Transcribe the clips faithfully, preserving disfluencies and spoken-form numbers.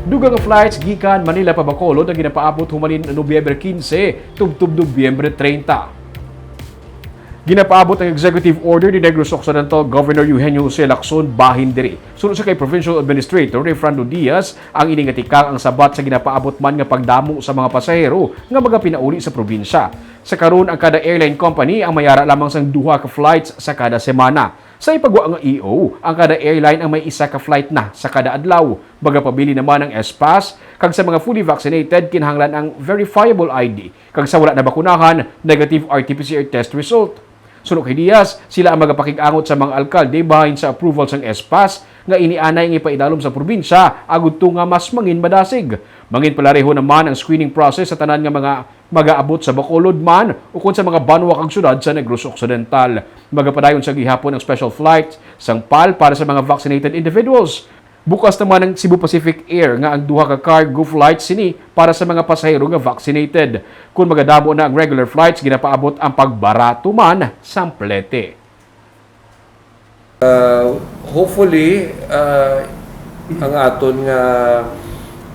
Dugang nga flights gikan Manila pa Bacolod ang ginapaabot humalin Nobyembre quince tubtob Nobyembre treinta. Ginapaabot ang executive order ni Negros Occidental Governor Eugenio Jose Lacson bahin diri. Suno sa kay Provincial Administrator Refrando Diaz, ang ini nga tikang ang sabat sa ginapaabot man nga pagdamo sa mga pasahero nga magapinauli sa probinsya. Sa karon, ang kada airline company ang may ara lamang sang duha ka flights sa kada semana. Sa ipagwa nga E O, ang kada airline ang may isa ka flight na sa kada adlaw. Magapabili naman ang S-Pass, kag sa mga fully vaccinated, kinahanglan ang verifiable I D, kag sa wala nabakunahan, negative R T P C R test result. Suno kay Diaz, sila ang magapakig-angot sa mga alkalde bahin sa approval sang S-Pass nga inianay nga ipaidalom sa probinsya agud to nga mas mangin madasig. Mangin palareho naman ang screening process sa tanan nga mga magaabot sa Bacolod man ukon sa mga banwa kag syudad sa Negros Occidental. Magapadayon sa gihapon ang special flight sang pal para sa mga vaccinated individuals. Bukas naman ang Cebu Pacific Air nga ang duha ka cargo flights sini para sa mga pasahero nga vaccinated. Kung magadamo na ang regular flights, ginapaabot ang pagbarato man sang plete. Uh, hopefully, uh, ang aton nga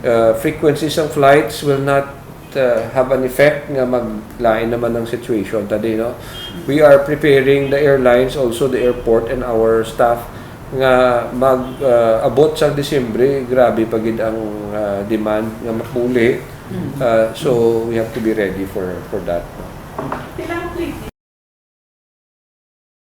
uh, frequency sang flights will not uh, have an effect nga maglain naman ang situation tadi, no? We are preparing the airlines, also the airport, and our staff nga mag uh, abot sang Disyembre, grabe pa gid ang uh, demand nga mapuli. Uh, so we have to be ready for for that. No? Pila